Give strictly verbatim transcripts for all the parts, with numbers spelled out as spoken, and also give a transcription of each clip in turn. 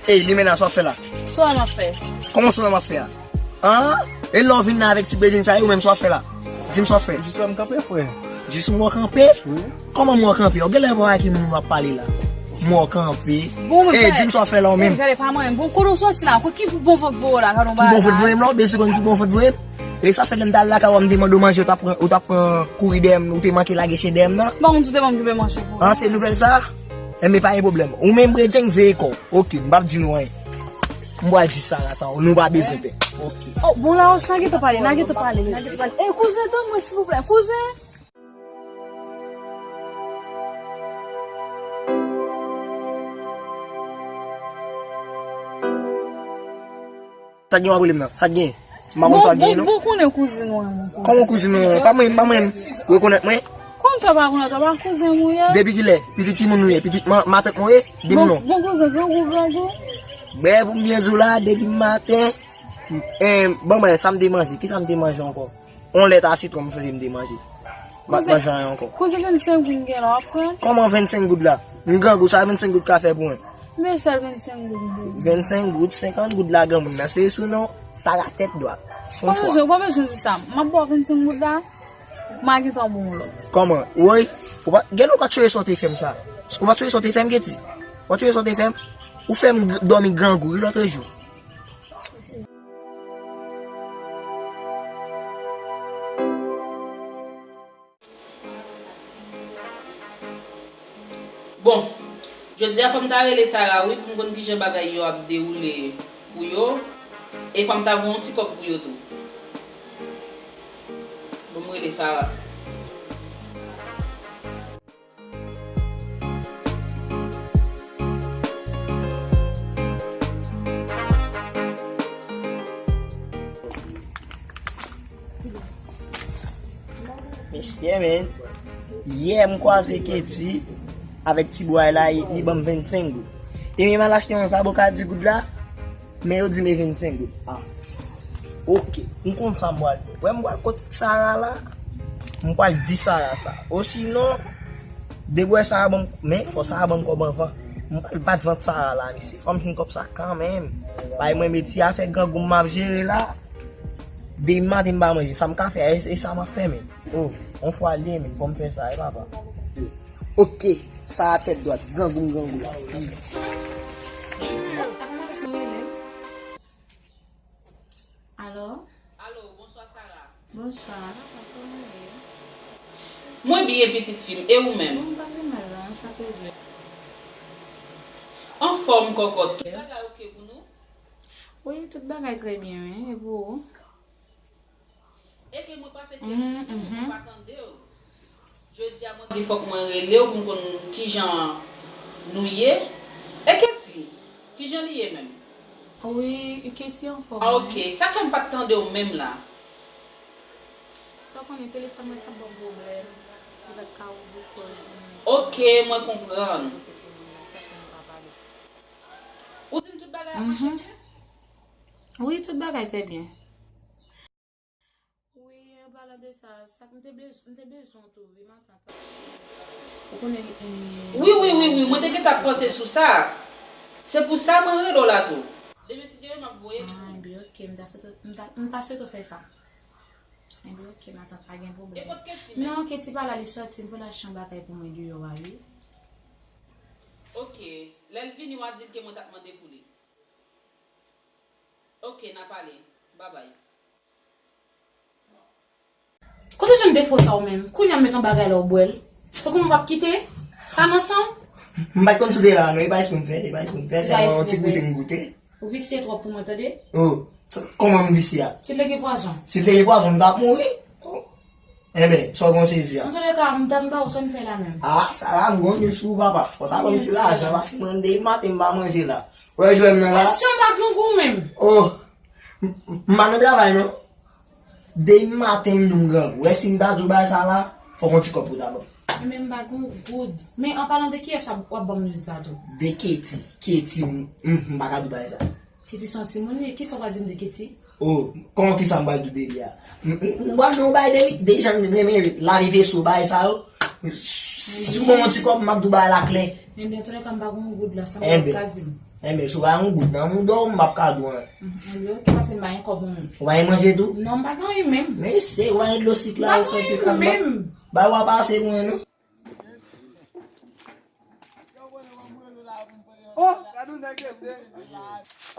Ey, Limena, sa w ap fè la? Sa w ap fè? Kòman sa w ap fè a? An? E lè w vin la avèk ti bredin sa yo, ou menm sa w ap fè la? Di m sa w ap fè. Jis wè m kanpe, frè. Jis ou wè w kanpe? Wi. Kòman m wè w kanpe? Ou genlè pa wè ki moun w ap pale la. M wè w kanpe. Bon, men ey, di m sa w ap fè la ou menm. Gade, pa mwen. Bon, kote w soti la? Ki bon vant voye w la? Ki bon vant voye m la? Ou bezwen konn ki bon vant voye m? E sa fè lè m t al lakay ou, m te mande w manje, ou t ap pran, ou t ap pran kouri dèyè m, ou te manke lage chen dèyè m nan. Bon, ou te ban m manje pou ou. An, se nouvèl sa? Enben, pa gen pwoblèm. Ou menm, bredin, veye kò w. Oke, m p ap di nou anyen. M pral di Sara sa, nou pa bezwen pè. Oke. Oh, bon, Laroche, n a gentan pale, n a gentan pale, n a gentan pale. Ey, kouzen, tann mwen, silvouplè, kouzen. Sa k gen w ap rele m nan? Sa k gen? M pa konn sa k gen, non. Bon, bon, konnen kouzin ou an, mon kouzin. Kòman kouzin ou an? Pa mwen, pa mwen. Rekonèt mwen? Kòman fè pa rekonèt ou? Pa kouzen m ou ye? Depi kilè? Pitit ki moun ou ye? Pitit ma-, matant mwen ou ye? Di m non. Bon, bon, kouzen, grangou, grangou. Bè, pou m byen di w la, depi maten, eh, bon, mwen, sa m te manje? Kisa m te manje ankò? On lèt a sitwon m sonje m te manje. M pa t manje anyen ankò. Kouzen, vennsenk goud m gen la, w ap pran? Kòman vennsenk goud la? M grangou, sa vennsenk goud ka fè pou mwen? Men sèl vennsenk goud m gen. Vennsenk goud, senkant goud la, granmoun nan. Se sou non, Sara tèt dwat. Ou pa bezwen, ou pa bezwen di sa. M ap ba w vennsenk goud la, m a gentan ba w lòt. Kòman? Woy, ou pa, gade ou pa t sonje sa w te fè m sa. Ou pa t sonje sa w te fè m, Keti? Ou pa t sonje sa w te fè m? Ou fè m gr-, dòmi grangou, wi, lòtrejou. Bon, jodi a fò m ta rele Sara wi pou m konn kijan bagay yo ap dewoule pou yo. E fò m ta voye yon ti kòb pou yo tou. Bon, m rele Sara. Mesye, men. Yè, m kwaze Keti avèk ti bway la, li ban m vennsenk goud. E men m al achte yon zaboka di goud la, men yo di m e vennsenk goud. Ah. Oke, m konn sa m pral fè. Wè m pral kot Sara la, m pral di Sara sa. Osinon, depi wè Sara ban m, men fò Sara ban m kòb anvan. M pral bat vant Sara la, mesye. Fò m jwenn kòb sa kanmenm. Bay mwen metye a fè grangou m ap jere la. Demen maten m pa manje. Sa m ka fè, e, e sa m ap fè, men. Oh, yon fwa li ye, men. Fò m fè sa, e papa. Oke, Sara tèt dwat. Grangou m grangou la. Alo? Alo, bonswa Sara. Bonswa, matant, kòman w ye? Mwen byen, pitit fi m, e ou menm? Bon, m pa pi mal non, sa pe di. Anfòm, kòkòt, tout bagay oke pou nou? Wi, tout bagay trè byen, wi, e pou ou? Ebyen, mwen pase kèk jounen, mwen pa tande w. Jodi a mwen di fòk mwen rele w pou m konn kijan nou ye. E Keti, kijan li ye menm? Wi, Keti anfòm, wi. Ah, oke. Sa k fè m pa t tande w menm la? Sa w konnen, telefòn mwen t ap ban m pwoblèm. Li pa t ka ouvri, koz. Oke, mwen konprann. Sa fè nou pa pale. Ou di m tout bagay ap mache byen? Wi, tout bagay trè byen. Wi, an palan de sa, sa k m te bez-, m te bezwen w tou, wi, matant, paske ou konnen, e, wi, wi, wi, wi, mwen te gentan ap panse sou sa. Se pou sa mwen rele w la tou. Demen, si Dye vle, m ap voye pou ou. Ah, ebyen, oke, m ta swete, m ta, m ta swete w fè sa. Ebyen, oke, matant, pa gen pwoblèm. E kot Keti menm? Non, Keti pa la, li sòti, m pou l achte yon bagay pou mwen deyò a, wi. Oke, lè l vini, w a di l ke mwen t ap mande pou li. Oke, n a pale. Babay. Kote w jwenn defo sa w menm? Kounye a m met yon bagay la w bwè l. Tankou m p ap kite? Sa nan san w? M pa t konn si w te la non, e pa espre m fè, e pa espre m fè, se yon ti goute m goute. Ou visye twòp pou mwen, tande? Oh, sa, kòman m visye a? Si l te gen pwazon. Si l te gen pwazon, m t ap mouri. Enben, sa w gen w sezi a? Antouleka, m tann ba ou sa n fè la menm. Ah, sa la, m gon news pou ou, papa. Fò w ta ban m ti lajan, paske mwen, depi maten, m pa manje la. Wè, jwè m nan la. Èske w pa grangou menm? Oh, m, m, m pa nan travay, non. Depi maten, m di w m grangou. Wè, si m ta di w bagay sa la, fò w gon ti kòb pou w ta ban m. Enben, m pa gon goud. Men, an palan de kiyès w ap, w ap ban m news sa tou? De Keti. Keti, m, m, m pa ka di w bagay sa. Keti se yon timoun, wi. Kisa w pral di m de Keti? Oh, kòman kisa m pral di w de li a? M, m, m pral di w yon bagay de li, de jan l renmen lave veso, bagay sa yo. Si w ban m yon ti kòb, m ap di w bagay la klè. Enben, antouleka, m pa gon goud la, sa w pral di m? Enben, si w pa yon goud nan mouda w, m p ap ka di w anyen. Yo, ki pase m pa gen kòb mwen menm. Ou pa gen manje tou? Non, m pa gen anyen menm. Men se, ou pa gen dlo sik la, ou fè ti kras ba. Bay w a pase mwen non. Oh, gade yon nèg yo se.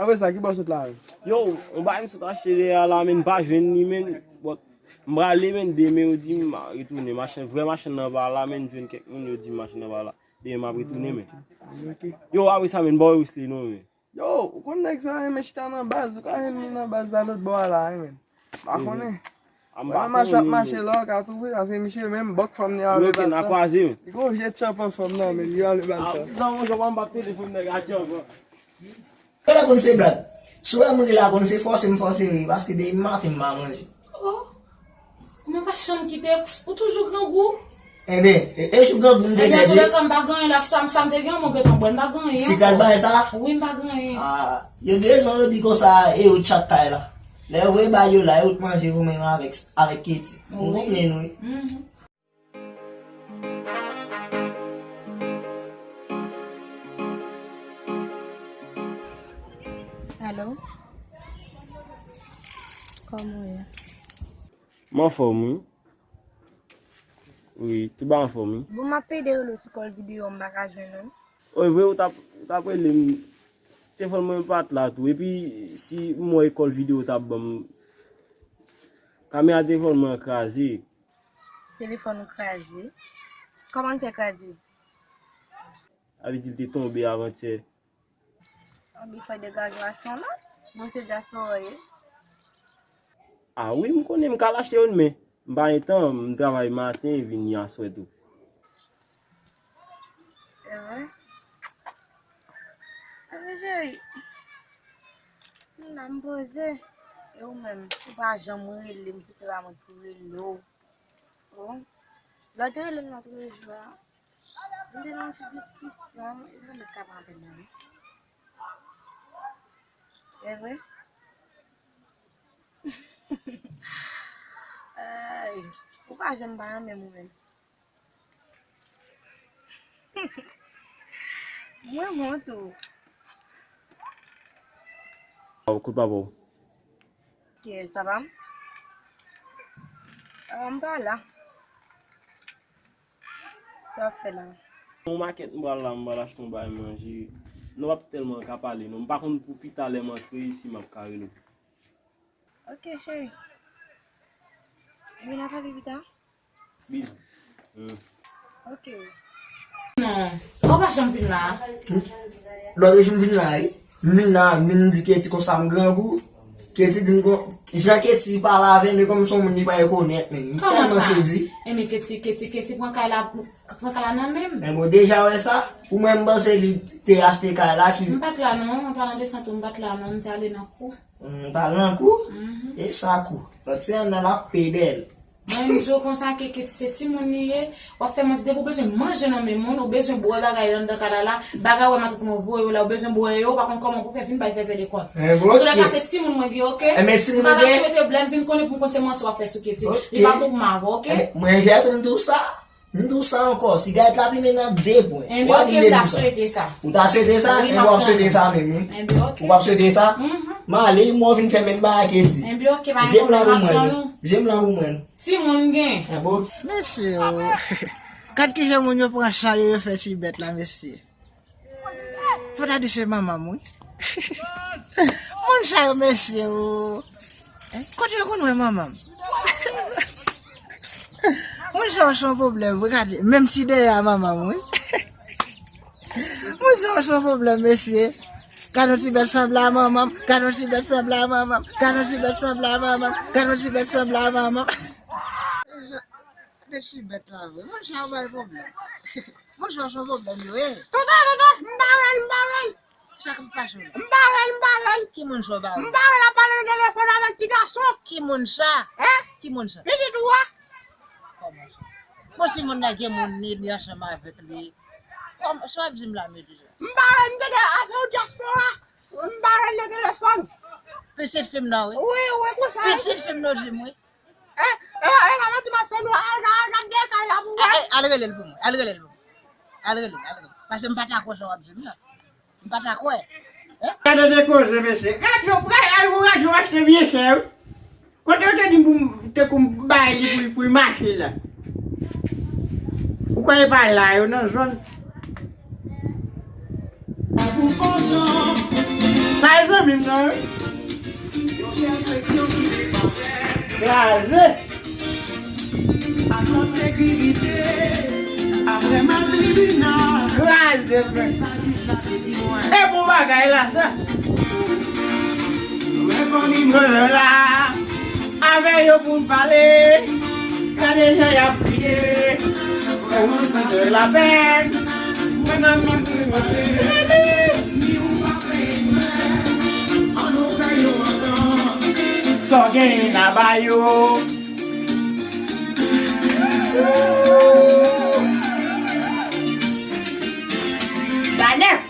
Apre sa, ki bò sot la menm? Yo, yon bagay m sot achte dèyè a la, men m pa jwenn li, men. But, m prale, men, demen yo di m retounen. Machann, vrè machann nan pa la, men, m jwenn kèk moun, yo di m machann nan pa la. Demen m ap retounen, men. Ok. Yo, apre sa, men, bò Wesley non, men. Yo, ou konn nèg sa renmen chita nan baz, ou ka jwenn li nan baz la lòt bò a la, wi, men. M pa konnen. Wè, nan mache w ap mache la, ou ka twouve, paske misye menm bòk fanm li a vle bal tan. Li gon vye tchòpè fanm nan, men li vle bal tan. Zanmi, jòm an bak telefòn nèg a tchòpè. Kòlè konn se blag. Si w wè m rele a konn se fòse m fòse ri, paske depi maten m pa manje. Oh. Mwen pa janm kite, ou toujou grangou. Enben, e, e jou grangou m te fè tou. Ebyen, antoulèka, m pa gen anyen la, sa, sa m te gen, mwen gentan bwè, m pa gen anyen ankò. Ti kras bagay sa? Wi, m pa gen anyen. Ah, yo gen rezon, yo di konsa, e yo t chat kay la. Lè yo voye bay yo la, yo t manje yo menm avèk, avèk Ketty. M konprann wi. Mhm. Alo? Kòman w ye? M anfòm, wi. Wi, tout bagay anfòm, wi. Bon, m ap pede rele w sou kòl videyo, m pa ka jwenn ou. Wi, vre, ou t ap, ou t ap rele m. Telefòn mwen pa t la tou. Epi, si m wè kòl videyo w t ap ban m, kamera telefòn mwen an kraze. Telefòn ou kraze? Kòman l fè kraze? Sa vle di l te tonbe avantyè. Anben fè degaje w achte yon lòt. Bon, se dyaspora w ye. A wi, m konnen m ka al achte youn, men m pa gen tan, m travay maten, vini aswè tou. Evre? Anben cheri, m la m poze. E ou menm, ou pa janm rele m, kite ba mwen pou rele w. Oh. Lè w te rele m lòt jou a, nou te nan yon ti diskisyon, e sa mèt ka pran apèl la, wi. E vre? Ay, ou pa janm pa renmen m ou menm. Mwen wont ou. Kout papa w. Kiyès, papa m? Papa m pa la. Sa w ap fè la? Yon makèt m pral la, m pral achte yon bagay manje. Non, m p ap tèlman ka pale, non. M pa konn pou pita lè m antre, si m ap ka rele w. Ok, cheri. Ebyen, n a pale pita. Bizou. Hmm. Ok. Non. Ou pa janm vin la. Lòt jou m vin la, wi. M vin la, m vin di Ketty konsa m grangou. Ketty di m kon, jan Ketty pale avè m, e kòm se yon moun li pa rekonèt, men. M tèlman sezi. Kòman sa? Enben Ketty, Ketty, Ketty pran kay la, pran kay la nan men m. Men bon, deja wè sa, pou mwen m panse li te achte kay la ki. M pa t la non, an palan de sa tou, m pa t la non, m te ale nan kou. Hmm, pale nan kou? Mhm. E sa kou. Lòt se anndan l ap pede l. Mwen, m di w konsa ke Ketty se timoun li ye, w ap fè manti depi w bezwen manje nan men moun, ou bezwen bwè bagay anndan kay la la, bagay ou wè matant mwen voye w la, ou bezwen bwè yo, ou pa konn kòman pou fè vin bay fèzè lekòl. Antoulèka, se timoun mwen gen, oke? M pa ka swete blèm vin konnen pou m konn se manti w ap fè sou Ketty. Li pa bon pou m avè w, oke? Mwen jè tou m di w sa. M di w sa ankò, sigarèt la plimen nan de pwen. Enben, oke, m ta swete sa. Ou ta swete sa? Enben, w ap swete sa menm, wi. Enben, oke. Ou p ap swete sa? Mhm. M ale, mwen w vin fè menm bagay ke di. Enben, oke, pa gen pwoblèm, m ap tann ou. Je m la pou mwen. Timoun gen. Enben, oke. Mesye o. Gad kijan moun yo pran chay yo, yo fè ti bèt la, mesye. Fò ta di se manman m, wi. Moun sa yo, mesye o. Kote yo konn wè manman m? Moun sa yo se yon pwoblèm, wi, gade. Menm si dèyè a manman m, wi. Moun sa yo se yon pwoblèm, mesye. Gade yon ti bèt sanble a manman m. Gade yon ti bèt sanble a manman m. Gade yon ti bèt sanble a manman m. Gade yon ti bèt sanble a manman m. De ti bèt la vre. Moun sa yo bay pwoblèm. Moun sa yo se yon pwoblèm yo ye. Tonton, tonton, m pa wè l, m pa wè l. Sa k ap pase w la? M pa wè l, m pa wè l. Ki moun sa w pa wè? M pa wè l ap pale nan telefòn avèk ti gason. Ki moun sa? Hein? Ki moun sa? Pitit ou a. Kòman sa? Bon, si moun nan gen moun li, li ansanm avèk li. Kòman sa w ap di m la, medam? M pa wè l, m tande afè w dyaspora. M pa wè l nan telefòn. Pitit fi m nan, wi. Wi, wi, konsa. Pitit fi m nan w di m, wi. Eh, eh, eh, pa manti m ap fè nou. Al, al, al gade kay la pou wè. Eh, eh, al rele l pou mwen. Al rele l pou mwen. Al rele l, al rele l. Paske m pa ta kwè sa w ap di m nan. M pa ta kwè. Gade de koze, mesye. Radyo, al gon radyo achte byen chè, wi. Kote yo te di m pou m, te kou m bay li pou, pou l mache la? Ou kwè e pa la yo nan zòn? Sa e zanmi m nan, wi. Kraze. Kraze, men. E bon bagay la, sa. Mwen la avè yo pou m pale. Gade jan y ap kriye. Ou santi lapèn. Mwen nan mwen. Sa w genyen n a ba yo. Sa nèf.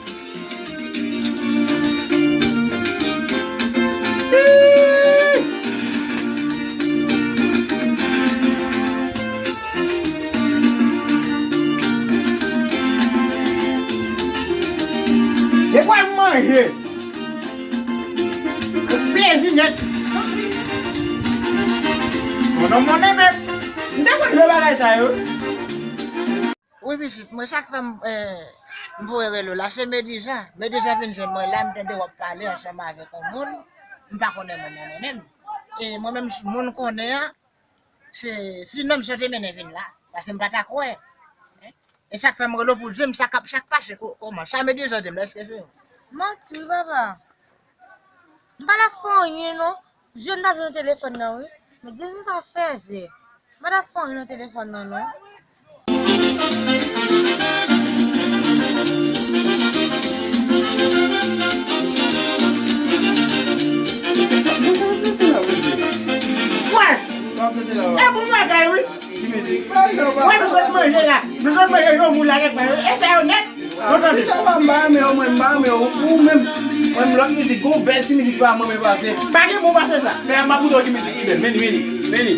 E kwa m manje? Plezi nèt. Mon non, mon non, men m te konn jwe bagay sa yo. Wi, pitit mwen, sa k fè m, eh, m voye rele w la, se Mediza. Mediza vin jwenn mwen la, m tande w ap pale ansanm avèk yon moun, m pa konnen moun nan non menm. E mwen menm, moun konnen an, se, sinon m sot te mennen vin la, paske m pa ta kwè. E sa k fè m rele w pou di m sa k ap, sa k pase, ko-, kòman? Sa Mediza di m la, èske se ou? Manti, wi, papa. M pa t ap fè anyen, non. Jodi m t ap jwenn telefòn nan, wi. Men Jezi sa fèzè. M pa t ap fè anyen nan telefòn nan, non. Wè! E bon bagay, wi. Ki mizik? Wè, nou sot manje la. Nou sot manje granmoun la nèt, mwen. E sa yo nèt. Yo tande. Sa va, m pa renmen yo, mwen, m pa renmen yo. Ou menm, mwen, lòt mizik, gon bèl ti mizik pa mwen, mwen pase. Pa gen bon pase sa. Men, m ap montre w ki mizik ki bèl. Men li, men li, men li.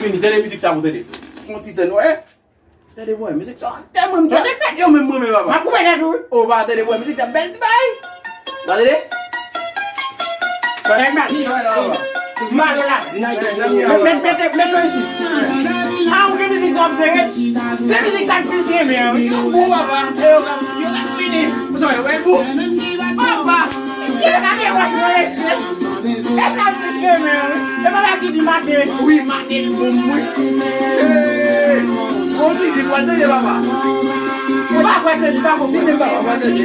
Men li, tande mizik sa pou tande. Fon ti tande, wè. Tande, mwen, mizik sa, tèlman m tande. Yo te fèt yo menm, mwen, men, papa. M ap koupe tèt ou, wi. O, pa tande, mwen, mizik sa bèl ti bay. Gade de. Gade de. Mal la. Met, met, met, met yo isi. A, ou gen mizik sa w ap sere? Se mizik sa k plis renmen an, wi. Bon, papa. E yo ka, yo ka fini. Ou sa wè, wè, bon. Papa. Yo ka gen wòch mwen. E sa m plis renmen an, wi. E papa ki di maten. Wi, maten, bon, mwen. Hey. Bon mizik, w ap tande, papa. Ou pa kwè se li, pa konprann. Li menm, papa, w ap tande.